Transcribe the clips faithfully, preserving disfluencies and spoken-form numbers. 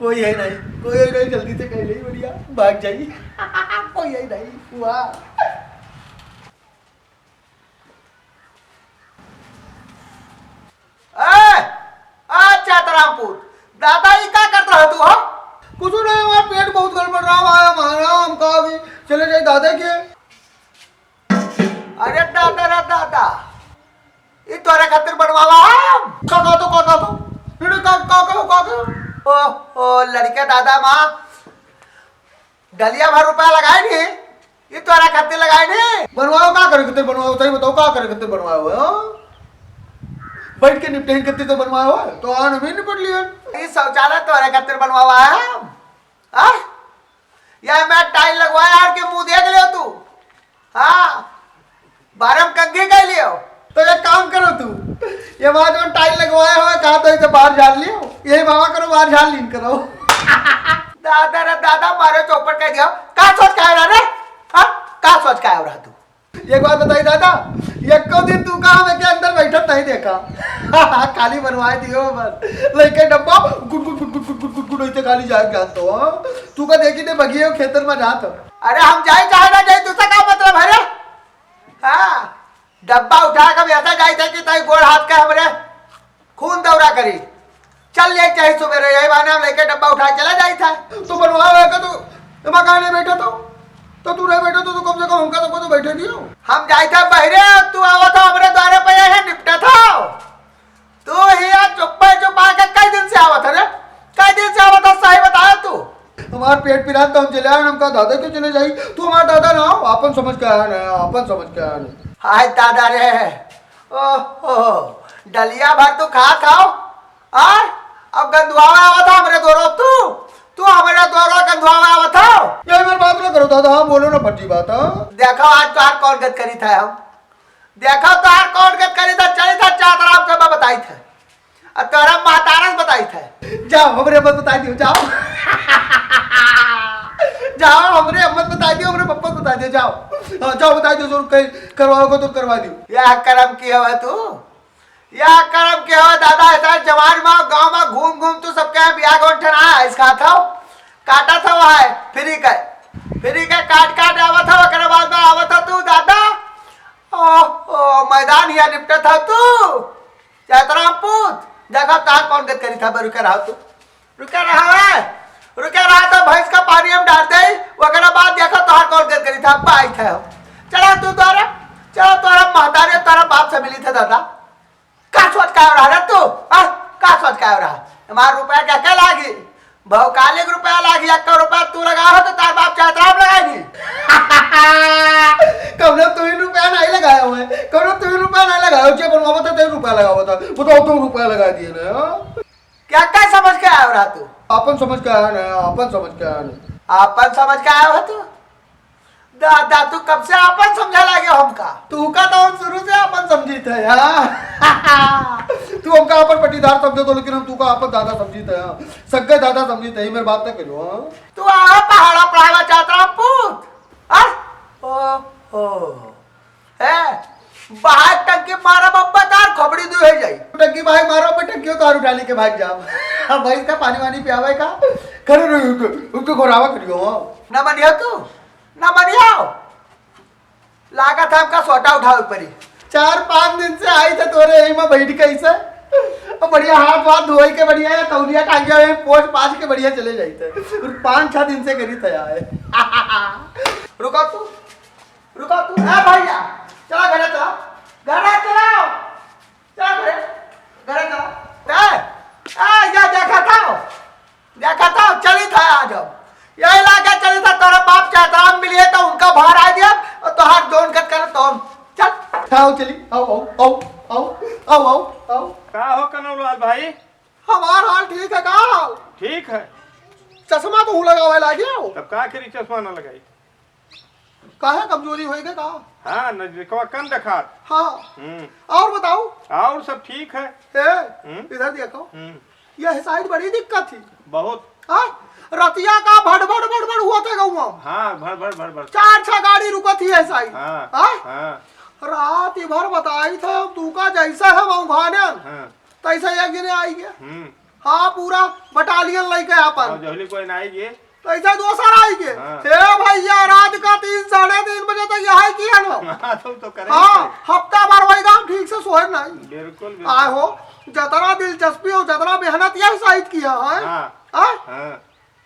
कोई है नहीं, कोई है नहीं, जल्दी से कह ले बढ़िया, भाग जाई। कोई है नहीं, वाह। ए, आ चैतराम पूत, दादा ई का करत रह तू हो? कुछ नहीं, हमार पेट बहुत गड़बड़ रहा है, हमारा हम कहा अभी चले जाए दादा के। अरे दादा रे दादा, ई तोरे खातिर बनवावा है हम। का, का तो, का, का तो? रे, का, का, का, का, का? ओ, ओ, लड़के दादा माँ, डलिया भर रुपया लगाए नी, ई तोरे खातिर लगाए नी। बनवाओ, का करे खातिर बनवाओ? सही बताओ, का करे खातिर बनवाओ है, हाँ? बैठ के निपटेन खातिर तो बनवाओ है, तो आन अभी निपट लिया। ई शौचालय तोरे खातिर बनवावा है हम, हाँ? या मैं टाइल लगवाया यार के मुंह देख लियो तू। हाँ, बारम कंघी कर लियो। तो एक काम करो तू, ये बात में टाइल लगवाया हुआ है, कहा तो इसे बाहर झाड़ लियो, यही बाबा करो, बाहर झाड़ लीन करो। दादा रे दादा, मारे चौपट कह दिया। का सोच के आयो रहा रे? हाँ? का सोच के आयो रहा तू? एक बात बताई दादा, एको दिन तू का हम एके अंदर बैठत नहीं देखा। खाली बनवाए दियो बस। लइके डब्बा गुड गुड गुड गुड गुड गुड गुड गुड ऐसे खाली जाए जात हो, हाँ? तू का देखी ने बगिए खेतन में जात हो। अरे हम जाए चाहे ना जाए, तू से का मतलब है रे? हाँ, डब्बा उठा के हम ऐसा जाए थे कि ताई गोड़ हाथ के हमरे खून दौरा करी। चल ले चाहे सुबेरे, यही बहाने हम लेके डब्बा उठा के चला जाई था। तो बनवावे का तो मकान में बैठा था, तो तू नहीं बैठा तो, तो कम से कम हमका तो, तो बैठे दियो। हम जाई था बहरे, तू आवा था हमरे द्वारे पे, यही निपटा था। तू ही यार चुप्पे चुपा के कई दिन से आवा था रे, कई दिन से आवा था, सही बताया तू। हमार पेट पिरात तो हम चले आए, हमका दादा के चले जाई। तू हमार दादा ना हो, आपन समझ के आया ना, आपन समझ के आया ना। हाय दादा रे, ओहो, डलिया भर तू खात हव, आय? अब गंधुआवे आवत ह हमरे दोरो तू, तू हमरे दोरो गंधुआवे आवत हव। यही मेरे बात ना करो दादा, हाँ, बोलो ना फटी बात, हाँ। देखो आज तोहार कौन गत करी था हम, देखो तोहार कौन गत करी था, चली था चातराम से मैं बताई था, अब तोहरा महतारा से बताई था। जाओ, हमरे मत बताई दियो, जाओ। जाओ, हमरे मत बताई दियो, हमरे पप्पा से बताई दियो, जाओ। हाँ, जाओ, बताई दियो, जो कहीं करवाओगे तो करवा दियो। या करम की हवा तू, या करम के हो दादा, ऐसा जवान मा गाँव मा घूम घूम तू सबके यहाँ बियाह गौन ठना है, इसका था काटा था वहाँ है, फ्री का, फ्री का काट काट आवत था, ओकरे बाद में आवत था तू दादा, ओ, ओ, मैदान हिया निपटा था तू, चैतराम पूत, देखा तार कौन गत करी था, रुके रहा तू। रुके रहा है, रुके रहा तो भैंस का पानी हम डाल दे, ओकरा बाद देखो तोहार कौन कर करी था, अब्बा आई थे हम। चला तू तोरा, चला तोरा महतारे तोरा बाप से मिली थे दादा। का सोच का रहा रे तू? हाँ? का सोच का रहा? हमार रुपया क्या क्या लागी? भौकालिक रुपया लागी, एक रुपया तू लगा हो तो तार बाप चाहे तो हम लगाई दी। कौनो तू ही रुपया नहीं लगाया हुआ है, कौनो तू ही रुपया नहीं लगाया हो, जे बनवाबो तो तेरे रुपया लगावा था, बताओ तू रुपया लगा दिए ना, हाँ? क्या, क्या समझ के आयो रहा तू? आपन समझ के आया ना, आपन समझ के आया ना। आपन समझ के आयो है तू? दादा, तू कब से आपन समझा लागे हमका? तू का तो हम शुरू से आपन समझी थे, हाँ? तू हमका आपन पट्टीदार समझो तो, लेकिन हम तू का आपन दादा समझी थे, हाँ? सग्गे दादा समझी थे, ये मेरे बात ना करो, हाँ? तू आ पहाड़ा पढ़ावा चाहता पूत, हाँ? ओ, ओ। ए, बाहर टंकी मारा बब्बा तार खोपड़ी दू हो जाई। टंकी बाहर मारो, पे टंकियो तार उठा लेके भाग जाओ। अब भाई इसका पानी वानी पियावे का? करे रे, उनको, उनको घोरावा करियो। ना बनिया तू, ना बनिया। लागत है हमका सोटा उठावे पड़ी। चार पाँच दिन से आई थे तोरे यही में बैठ के ऐसे। अब बढ़िया हाथ वाथ धोई के बढ़िया या तौलिया टांगिया हुए, पोछ पाछ के बढ़िया चले जाते। पाँच छह दिन से करी थे आए। रुको तू। रुको तू, ए भैया, चला घरे चला, घरे चला, चला घरे, घरे चला। ए, ए, ये देखा था, देखा था, चली था आज हम। यही लागे चली था, तोरे बाप चाहे तो हम मिलिए तो उनका बाहर आ दिया और तोहार जोन कट कर तो हम। चल। आओ चली, आओ, आओ, आओ। का हो कनौलाल भाई? हमार हाल ठीक है का? ठीक है। चश्मा तो हूँ लगावे लागे हो। तब का करी चश्मा ना लगाई? काहे कमजोरी होई गए का? हाँ, नजरिकवा कम देखात। हाँ। हम्म। और बताओ? और सब ठीक है। ए, हम्म। इधर देखो। हम्म। यह साइड बड़ी दिक्कत थी। बहुत। हाँ? रतिया का भड़ भड़ भड़ भड़ हुआ था गाँव में। हाँ, भड़ भड़ भड़ भड़। चार छह गाड़ी रुकत थी ऐसा ही। हाँ, हाँ? हाँ। रात ही भर बताई थे, तू का जैसा है वो भाने। हाँ। तैसा एक जने आई गया। हम्म। हाँ, पूरा बटालियन लइके आपन। हाँ, जहली कोई ना आई गे। तो ऐसा दोसर आई गे। हाँ। हे भइया, रात का तीन, साढ़े तीन बजे तक यही किहन हो। हाँ, तुम तो करे ही हाँ, थे। हफ्ता भर वही गाँव ठीक से सोए नहीं। बिल्कुल, बिल्कुल। आए हो, जतना दिलचस्पी हो, जतना मेहनत यह साइत किया है। हाँ। हाँ? हाँ।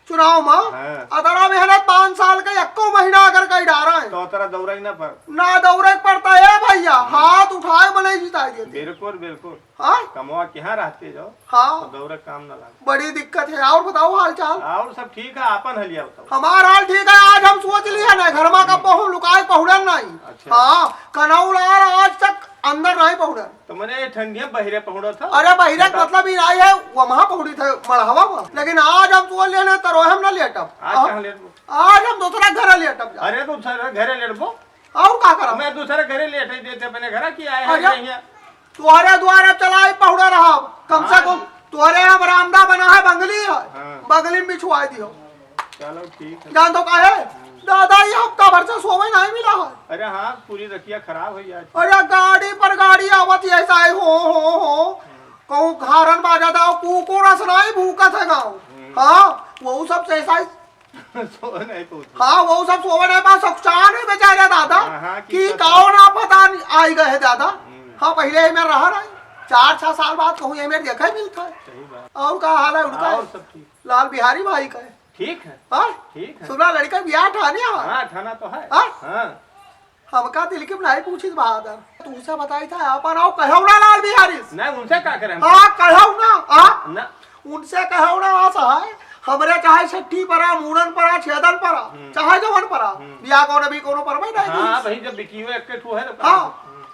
चुनाव में हाँ। अतना मेहनत पाँच साल के एक्को महीना अगर कहीं डारा है। तो तोरा दौड़े ही ना पड़। ना दौड़े के पड़ता है भइया, हम्म। हाथ उठाए बने जिताई देते। बिल्कुल, बिल्कुल। हाँ? कमवा के यहाँ रहते जाओ, हाँ। तो दौड़े काम ना लागे। बड़ी दिक्कत है। और बताओ हाल चाल? और सब ठीक है, आपन हलिया बताओ। हमार हाल ठीक है, आज हम सोच लिया ना, घर में कब हम लुकाए पहुड़न नहीं। अच्छा। हाँ, कनऊ लाल आज तक अंदर नहीं पहुड़न। तो मने ये ठंडिया बहिरे पहुड़त ह? अरे बहिरे के मतलब ई नाई है, वो वहाँ पहुड़ी थे मड़हवा में। लेकिन आज हम सोच लेने तरो हम ना लेटब। आज हाँ? कहाँ लेटबो? आज हम दूसरा घर लेटब जा। अरे तो दूसरा घरे लेटबो। और का करब? मैं दूसरे घरे लेट ही देते अपने घर की आए हैं अरे, यहीं। तोहरे द्वारे चलाई पहुड़ा रहब। कम से हाँ। कम तोहरे यहाँ बरामदा बना है, बंगली है। हाँ। बंगली में बिछवाई दियो। चलो ठीक है। जान तो काहे? हम्म। दादा, ये हफ्ता भर से सोवे नहीं मिला है। अरे हाँ, पूरी रतिया खराब हो जाए। अरे गाड़ी पर गाड़ी आवत है ऐसा है, हो, हो, हो। हम्म। कहूँ घारन बाजा दाओ, कुकुर असनाई भूकत है गाँव। हम्म। हाँ, वो सब से ऐसा ही सोए नहीं पहुँचे। हाँ, वो सब सोवे नहीं पा, सकसान है बेचारे दादा। हाँ, हाँ, कि की पता। कौन आफत आन-, आई गए है दादा। हम्म। हाँ, पहले ही में रहा रहे। चार छह साल बाद कहूँ ये मेरे देखा ही मिलता है। सही बात। और का हाल है उनका? और सब ठीक। लाल बिहारी भाई का है। ठीक है। हाँ? ठीक है। सुना लड़का बियाह ठाने है। हाँ, ठाना तो है। हाँ? हाँ। हमका दिल के नहीं पूछित बहादुर। तुमसे बताई था, आपन आओ, कहो ना लाल बिहारी से। नहीं, उनसे का करे हम? हाँ, कहो ना, हाँ? ना। उनसे कहो ना, आस है, हमरे चाहे छठी परा, मूड़न परा, छेदन परा, हम्म। चाहे जवन परा, हम्म। बियाह कौन अभी कोनो परबे नहीं हाँ, करिस। भाई, जब बिकियो एक के ठो है, तो हाँ। हम्म।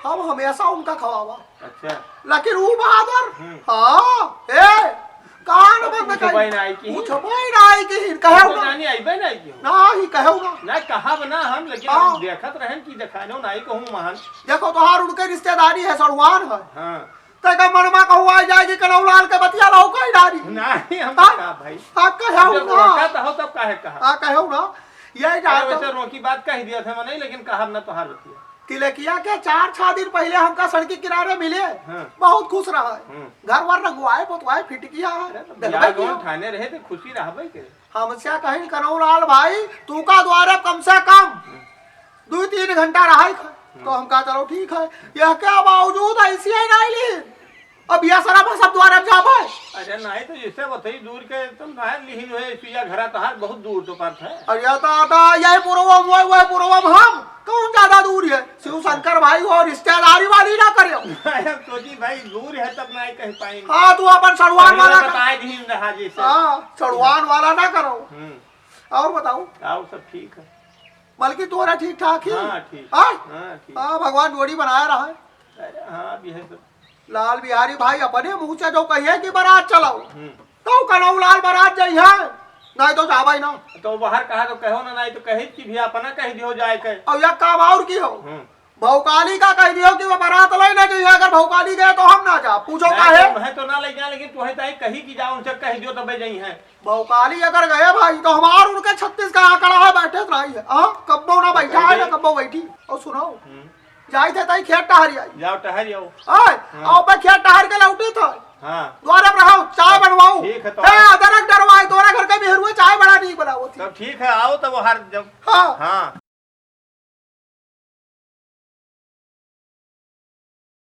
हम हमेशा उनका खवावा। अच्छा। लेकिन ऊ बहादुर, हम्म। हाँ, ए, कान ऊ बंद कर। छुपाई ना आई की। ऊ छुपाई ना आई की, कहे ऊ ना। जानी आइबे ना आई की। ना, ही कहे ना। ना, कहब ना हम, लेकिन हाँ। हम देखत रहन कि देखानो ना आई कहूँ महान। देखो, तोहार उनके रिश्तेदारी है, सड़ुआन है। हाँ। ते का मन में कहूँ आ जाए कि कनऊ लाल के बतिया लाओ कहीं डारी। नहीं, हम हाँ? का भाई? हाँ, कहे जब ना। रोकत हो तब काहे कहा? हाँ, कहे ना। यही अरे, जान वैसे तो। रोकी बात कह दिया था मैंने, लेकिन कहब ना तोहार बतिया। तिलकिया के चार छह दिन पहले हमका सड़क के किनारे मिले, हाँ। बहुत खुश रहा है। हम्म। घर वर रंगवाए, पोतवाए, फिट किया है। अरे, तो देखबे बियाह किया। गौन ठाने रहे तो खुशी रहबे के। हमसे कहीं कनऊ लाल भाई, तू का द्वारे कम से कम हम्म। दो तीन घंटा रहा है, तो हम्म। हम कहा, "चलो ठीक है।" यह क्या बावजूद ऐसी है नहीं ली। अब यह सारा बस अब द्वारे अब जाबे। अरे नहीं, तो जैसे बताई दूर के, तुम बाहर लिहिन हुए, सुइया घरा तोहार बहुत दूर तो पड़त है। अरे दादा, यही पुरवम, वही, वही पुरवम हम, कौन ज्यादा दूर है? शिव शंकर भाई हो, रिश्तेदारी वाली ना करे। अरे सोची भाई, दूर है तब नहीं कह पाएंगे। हाँ, तू अपन सड़ुआन पहले वाला का बताए दीन रहा जैसे। हाँ, सड़ुआन वाला ना करो। हम्म। और बताओ? और सब ठीक है। बल्कि तोरा ठीक ठाक ही? हाँ, ठीक। हाँ? हाँ, ठीक। हाँ, भगवान जोड़ी बनाए रहा है। अरे हाँ, अब यह सब लाल बिहारी भाई अपने मुँह से जो कहिए कि बारात चलाओ, हम्म। तो कनऊ लाल बारात जइहैं, नहीं तो जाबे ना। तो बाहर कहा तो कहो ना, नहीं तो कहित कि भी अपना कह दियो जाए के। और यह काम और की हो? हम्म। भौकाली का कह दियो कि वो बारात ले ना जइहैं, अगर भौकाली गए तो हम ना जा। पूछो नहीं, काहे? तो मैं तो ना ले जा, लेकिन तुम्हें ताई कही कि जाओ, उनसे कह दियो तबे जइहैं। भौकाली अगर गए भाई तो हमार उनके छत्तीस का आंकड़ा है, बैठे तो नहीं है। हाँ, कब्बो ना तो बैठा है, कहिए। ना कब्बो बैठी। और सुनाओ, हम्म। जाई थे ताई खेत टहरी आई। जाओ टहरी आओ। आय, हाँ। आओ पे खेत टहर के लौटी था। हाँ। द्वारे पर रहो, चाय बनवाओ। ठीक है, तो हे, आओ। अदरक डरवाए, तोरा घर के मेहरुए चाय बड़ा नहीं बनावत ही। तब ठीक है, आओ तब हर जब। हाँ। हाँ।